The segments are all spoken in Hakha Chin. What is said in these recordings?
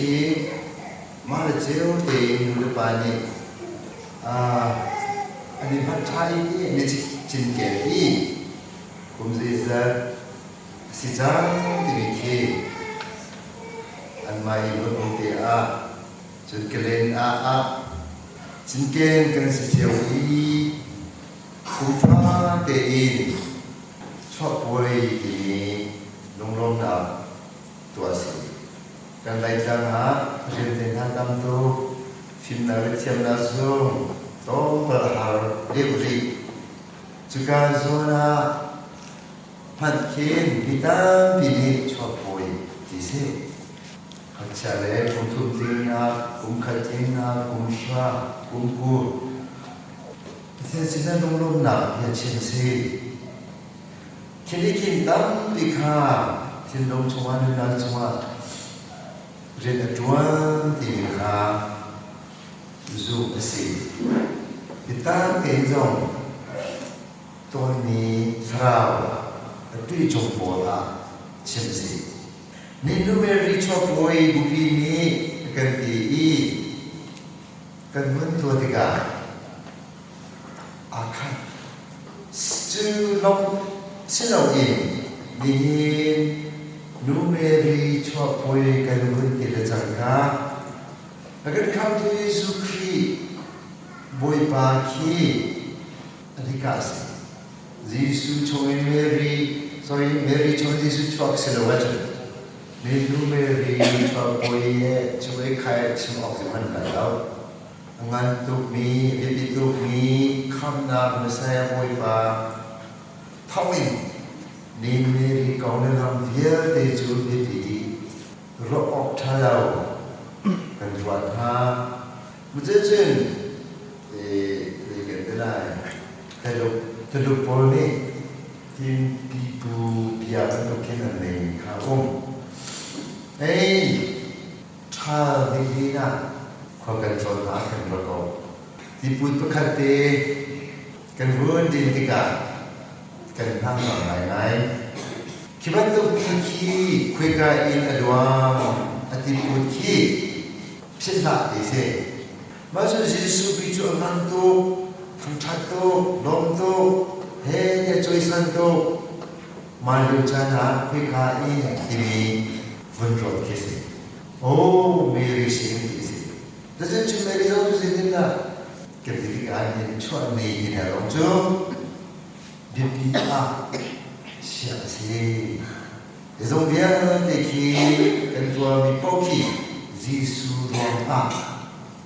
khi mah le cio tein nu le pa nih an i hman ṭha i an i cinken i kum zeizat a si cang timi khi anmah i ruat bu te ah cun kalen ah ah cinken kan si cio i kum fate in chuahpuai timi lunglawmhnak tuah a si. Kan Laitlang ah rian te hna tam tuk, fimnak le thiamnak zong tlawmpal a har deuh rih. Cuka zawn ah hmanh khin mi tampi nih chuahpuai ti si. Ngakchia le kum thum tlingnak, kum khat tlingnak, kum hra, kum kul. Pathian sinah lunglawmhnak bia chim a si. Thil i thim tampi kha thinlung chungah nunnak chungah rian a ṭuan timi kha zumh a si. Biatak tein zong tawnmi thlarau a tuichung pawl ah chim a si. Ninu Mary chuakbawi bupi nih a kan ti i kan hun tuah tikah aa khat. Cu lawng si loin nihin Nu Mary chuahpuai kan hun ti le cangka a kan khamtu Jesuh Khrih Bawipa khi a hika a si. Jesuh chungin Mary, sorry, Mary chungin Jesuh chuak si lo ahcun Nu Mary chuahpuai he chung i khai chim awk cu hman lai lo. A ngan tukmi, a biapi tukmi khamhnak Messiah Bawipa thawngin ni Mary kong le lam vialte cu biapi dih ruah awk ṭha lo kan ruat hna. Cuticun zei kan ti lai? Tuluk pawl nih tin pipu bia bantuk khin an neimi kha a um. Ei, ṭhal nilin ah khua kan tlawn ah kan ra ko. Tiput pakhat te kan vun din tikah kan hmang ngaingai. Khi bantuk ti khi khoika in a luang a tiput khi philh hlah ti si. Mah cu Jesuh Khrih cu a ngan tuk, thangṭhat tuk, lawm tuk, he tiah cawisan tuk. Mah lio caan ah khoika in timi vun ruat khi si. Oh, Mary sin ti si. Cucu Mary zong cu zeitindah kan ti tikah hin chuahni ti hna lawng cu biapi ah chiah a si. Zeizong vialte khi kan tuahmi paoh khi Jesuh ruangah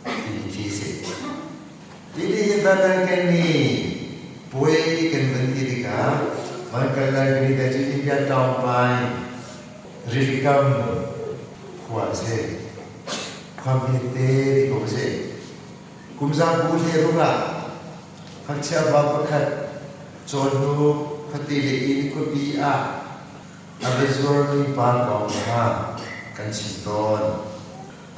timi khi a si. Tili hi Vatican nih puai kan van ti tikah van kal lai kan i cu India tlawngpai rilikam khua a si. Khua hmete ti ko a si. Kum zabu hle ruk ah ngakchia pa pakhat cawhnu khuate le inn khuapi ah a va zuarmi pa kong kha kan chim tawn.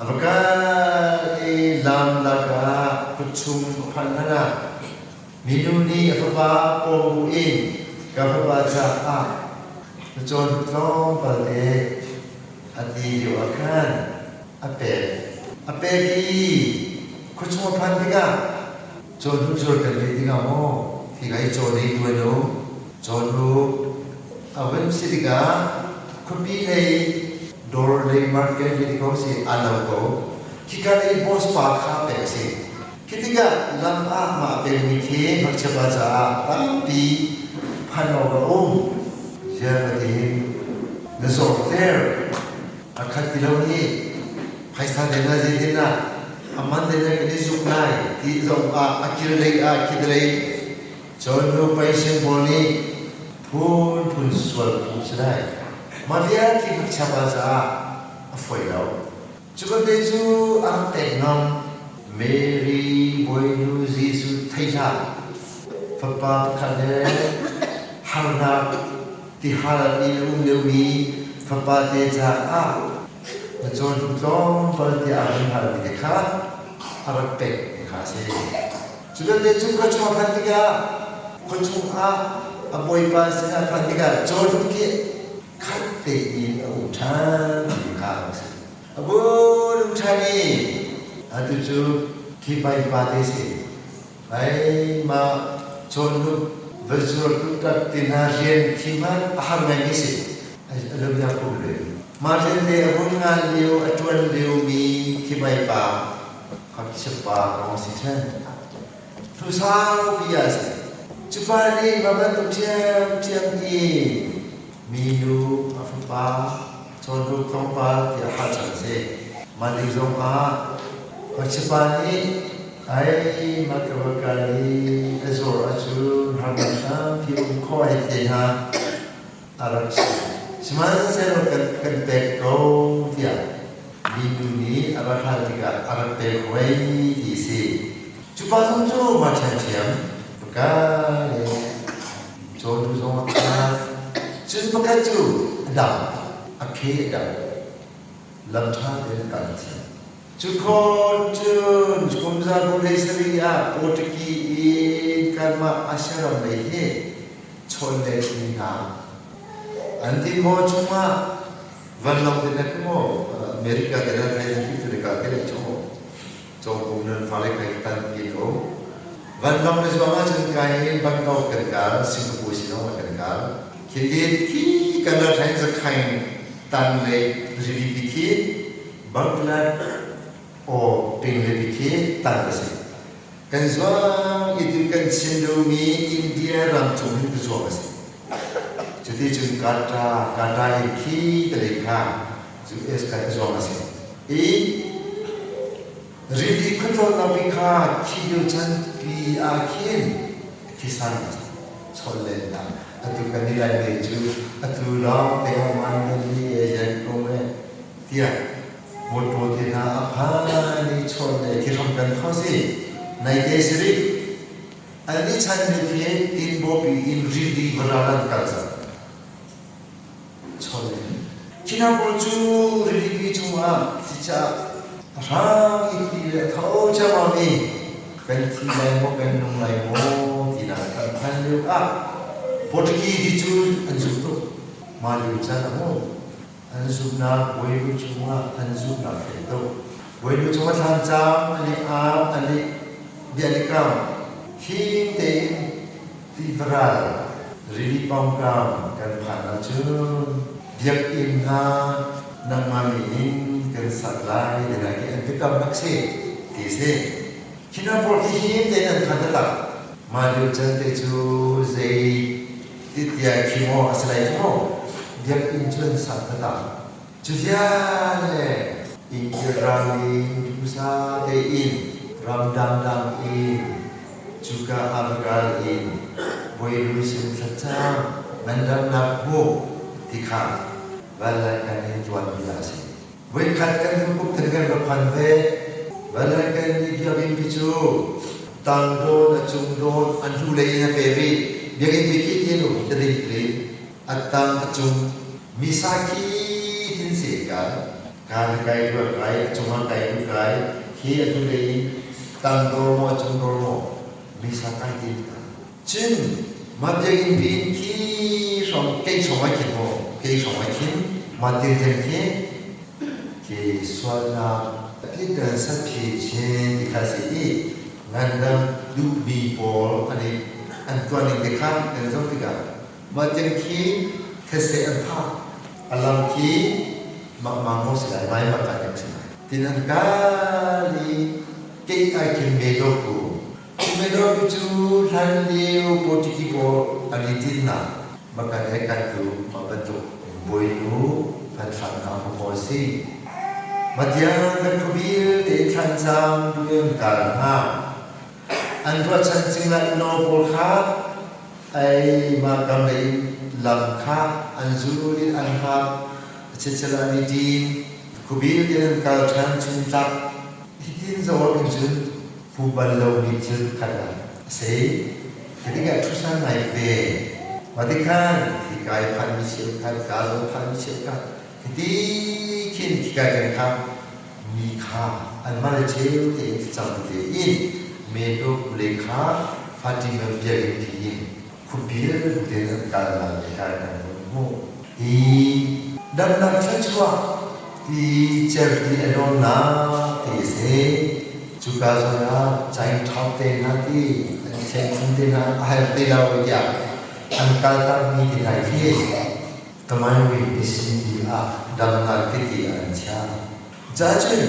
A va kal i lam lakah kutchung a phanh hlan ah minu nih a fapa pawm bu in ka fapa caah na cawhnu tlawmpal te a ti lio ah khan a pek. A pek i khuachung a phanh tikah cawhnu zuar kan ti tikah maw hi ka i caw nei tuan u cawhnu a vun si tikah khuapi lei dawr lei market lei ko si a lo ko. Khika lei boss pa kha pek a si. Khi tikah lam ah mah pekmi khi ngakchia pa caah tampi phan awk a um. Ziah tiin na zawrter a khat ti lo nih phaisa te na zeitin ah a man te na kan i zuk lai ti zong ah a kil lei ah khit lei cun nu patient pawl nih phunphun sual phu si lai. Mah vialte ngakchia pa caah a fawi lo. Cu bante cu a rak pek ngam. Mary Bawinu Jesuh thei hlah. Fapa pakhat le harnak tihal in a um liomi fapa te caah na cawn tlawmpal tiah a hun halmi te kha a rak pek ti kha a si. Cu vialte cu khua chung a phanh tikah khua chungah a bawipa sinah a phanh tikah cawhnuk khi khat tein a um ṭhan ti kha a si. A bu ṭhan i atu cu khi pa te si. Ai mah cawhnuk va zuar tuktak ti hna rian khi hmanh a har ngaimi si. A lobia kum le. Mah rian le a vun ngan lio a ṭuan liomi khi pa ngakchia pa kong a si ṭhan. Hnu saupi ah a si. Cu pa nih mah bantuk ṭhiamṭhiam i minu a fapa cawhnuk tlawmpal tiah hal ṭhan a si. Mah ning zong ah ngakchia pa nih ai mah ka va kal i a zuar ahcun harnak tampi um khawh ai te hna a rak si. Sihmanhsehlaw kan pek ko tiah minu nih a rak hal tikah a rak pek hoi ti a si. Cu pa zong cu mah ṭhiamṭhiam paka le cawtu zong a khat. Cun pakhat cu a dam, a phe a dam. Lam ṭha tein a kal thiam. Cu khon cun kum 17 ah Portuguese in kanmah Asia ram lei hi chawn le mi hna an ti maw chungah vanlawng te na maw America te na thai khi Africa te le cho cawngkum nan fale kai tan ti ko vanlawng le zuang ahcun kai Bangkok kan kal Singapore sinong kan kal khi khi kan ra thain zakhain tan le rili pi khi Bangladesh o ping le pi khi tan a si. Kan zuang i tu kan chim lomi India ram cung hin ka zuang a si. Cuti cun Kata, Kata in khi ka lei kha US kha ka zuang a si. I rili khuatlawnnak pi kha khi lio chan pi ah khin thisan chawn lennak atu kan i lai me cu atu lawng te man ni e yan ko e tiah Mawṭaw te hna a phan i chawn le thihram kan kho si. Naite si rih. An i chan mi khi tinbawpi in rili varal an kal cang. Chawn le khi hna pawl cu rilipi chungah cica a hrang i ti le a tho ciammam i kan thi lai maw kan nung lai maw tinak kan phan lio ah Portuguese ti cu an zum tuk. Mah lio caan ah maw An zumhnak Bawipa cungah an zumhnak fek tuk. Bawipa cungah thlancam an i ap, an i bia an i kam. Him tein tivral rili pawngkam kan phan ahcun biakinn hna nangmah min in kan sak lai ti lai ti an biakamnak si ti si. Khi hna pawl khi him tein an phan taktak. Mah lio can te cu zei Titia khi maw a si lai cu maw? Biakinn cu an sak taktak. Cu viale India ram in usa tein ram dangdang in cuka Africa in Bawilu sin thlacam ngandamnak hmuh ti kha vanlai kan in tuan bia a si. Voikhat kan hmuh kan kan va phan ve. Vanlai kan i biakinn pi cu tang dawn a cung dawn an hnu lei in a pe rih. Biakinn pi khi ti um tari tari a tang a cung misa khi tin se kai ka kai ruat kai a cung ah kai du kai khi a hnu lei in tang dor maw a cung dor maw misa kai tin ka Cun mah biakinn pi in khi hrawng kei hrawng ai khin maw kei hrawng ai khin mah tilteng khi khi sualnak tlinter satphi chin ti kha si i ngandam duhmi pawl an i an tuahning te kha kan zoh tikah mah tiang khi thetse an phak a lam khi mah ma maw si lai mai mah ka tiang si lai tin an kal i kei ai khin me do ku Mino cu hlanlio Portuguese pawl an i tinhnak makan he kan tu mah bantuk bawinu hmanthlaknak maw a si. Matiang kan khuabil tein thlancam duem kal hna. An ruahchan cingla no pawl kha ai mah kam lei lam kha an zul in an hngak chichel an i ṭin khuabil tein an kal ṭhan chuntlak hitin zawr in cun Pu bal lomi thil khat ah a si. Khi tikah ṭhusan ngai ve. Mah tikhan hika i phanmi cheukhat, ka zawn phanmi cheukhat, hiti khin khika kan kha mi kha anmah le cheu tein thlacam tein metuk le kha Fatima biakinn pi in khuapil tein an kal lai le kai kan hun hmuh. Hi damnak thluachuah. Ti certi a nuamnak ti a si. Cuka zawn ah caingṭhau te hna ti an thiangthunh te hna a har ti lo tiah an kaltakmi ti hna khi Tamainwin ti ah damnak titi an chiah. Cacun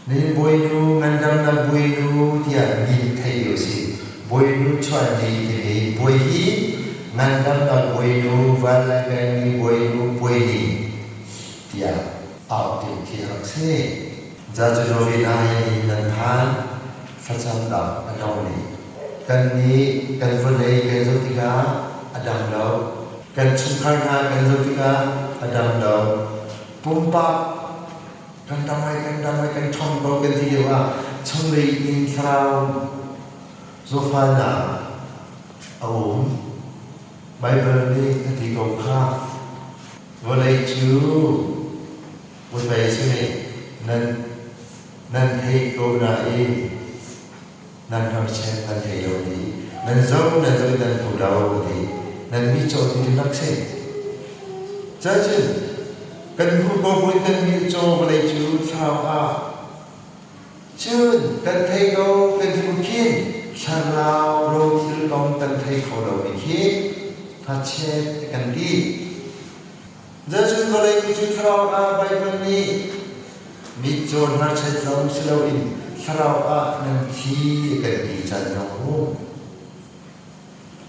nihin Bawinu ngandamnak Bawinu tiah min theih lio si. Bawinu chuah ni timi puai hi ngandamnak Bawinu, vanlai Bawinu puai ni tiah auh ding khi a rak si. Ca cu Novena hi nan phan thlacamnak a dong ni. Kan nih kan vawlei kan zoh tikah a dam lo. Kan chungkhar hna kan zoh tikah a dam lo. Pumpak kan dam ai kan dam ai kan ṭhawng ko kan ti lio ah chunglei in thlarau zawtfahnak a um. Baibal nih a ti ko kha. Vawlei cu Bawipa Jesuh nih nan nan theih ko nain nan hnarchet nan thei lo ti nan zo nan zo nan hmu lo ti nan mi caw ti rak si. Cacun kan hmu ko buin kan mi caw vawlei cu thlarau ah cun kan thei ko kan hmu khin thlarau ro thil kong kan thei kho lo mi khi hnachet kan ti. Zeicun vawlei mi cu thlarau ah Baibal nih mitcaw hnarchet lawng si loin thlarau ah nan thi a kan ti caan zong a um.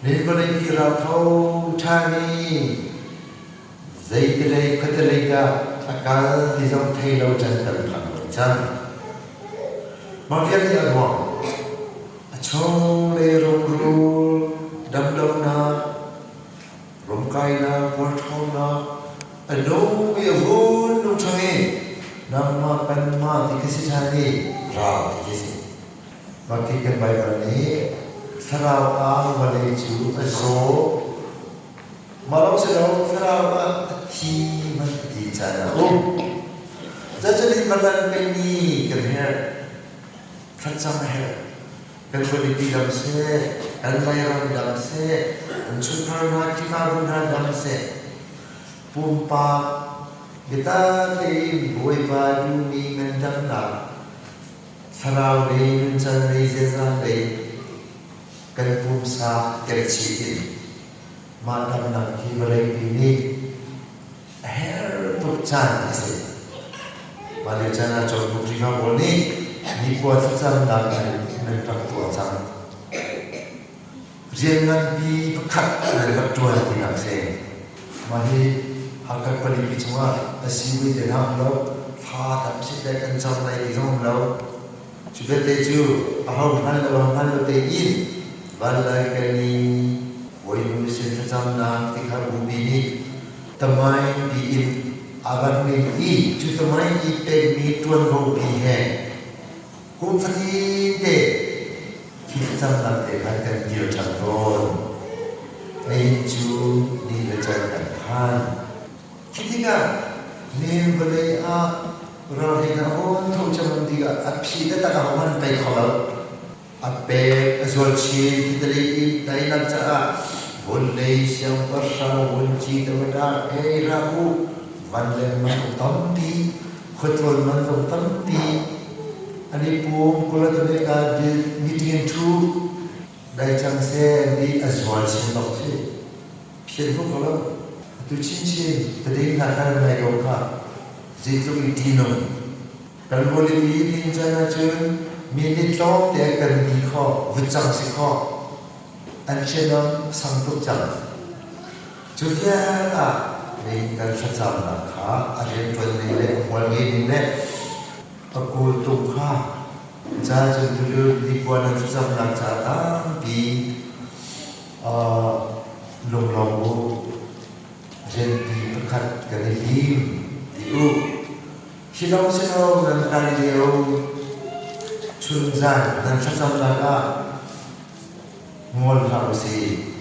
Nihin vawlei pi ral tho ṭhan i zeitilei khuatelei dah a kal ti zong thei lo can kan phan lo cang. Mah vialte a ruang a chunglei rungrul damlonak Romkainak, puarṭhawnak, a nung i a vun nung ṭhang i nangmah kanmah ti khi si ṭhan i ral ti khi si. Mah khi kan Baibal nih thlarau ah vawlei cu a zaw. Mah lawng si lo, thlarau ah a thi hmanh a ti caan a um. Zeicahtiah Pathian pekmi kan herh, thlacam a herh. Kan khualipi dam seh, kan Lairam dam seh, kan chungkhar hna, Khrihfabu hna dam seh, pumpak biatak tein Bawipa duhmi ngandamnak, thlarau lei, nuncan lei, ziaza lei kan pumsa telchih in mah damnak hi vawleipi nih a herh tuk caan a si. Mah lio caan ah Cawnpuk Khrihfa pawl nih nikhua thlacamnak nan rak tuah cang. Rian nganpi pakhat nan rak ṭuan tinak si. Mah hi Hakha khualipi chungah a si ve te hna lo, thla tam si le kan cam lai ti zong um lo. Cu vialte cu aho hngal lo hngal lo tein vanlai kan i Bawinu sin thlacamnak ti kha bupi nih Tamain tiin a van ngei i cu tamain i pekmi ṭuanvo pi he kum fatinte khi thlacamnak te khan kan dir ṭhan tawn. Nihin cu ni le can kan phan. Khi tikah nihin vawlei ah ralrin a hun tho cang tikah a phi taktak a hung pei kho lo. A pek a zual chin titali i teinak caah vawlei siangpahrang vunci David hei ra u van le man tampi khuatlawn man zong tampi an i pum Kulatameka meeting in thu dai cang seh ti a zual chin bak si phian fu ko lo atu chinchin tading hna khan nai ko kha zeitluk in ṭihnung Kan vawleipi ding caan ahcun mi nih tlawmte kan ni khawh, vutcang si khawh. An ṭhenawm sang tuk cang. Cu vial ah nihin kan thlacamnak kha a rianṭuan ning le a hmual ngei ning le a kawltung kha ca cun tulu nikhua na thlacamnak ca tampi lunglawm u. Rianpi pakhat kan i lim ti u. Hi lawng si lo nan kai lio chunzan nan thlacamnak ah ngol hlah usih.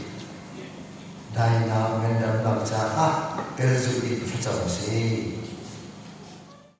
Dainak ngandamnak caah tel zuk in thlacam usih.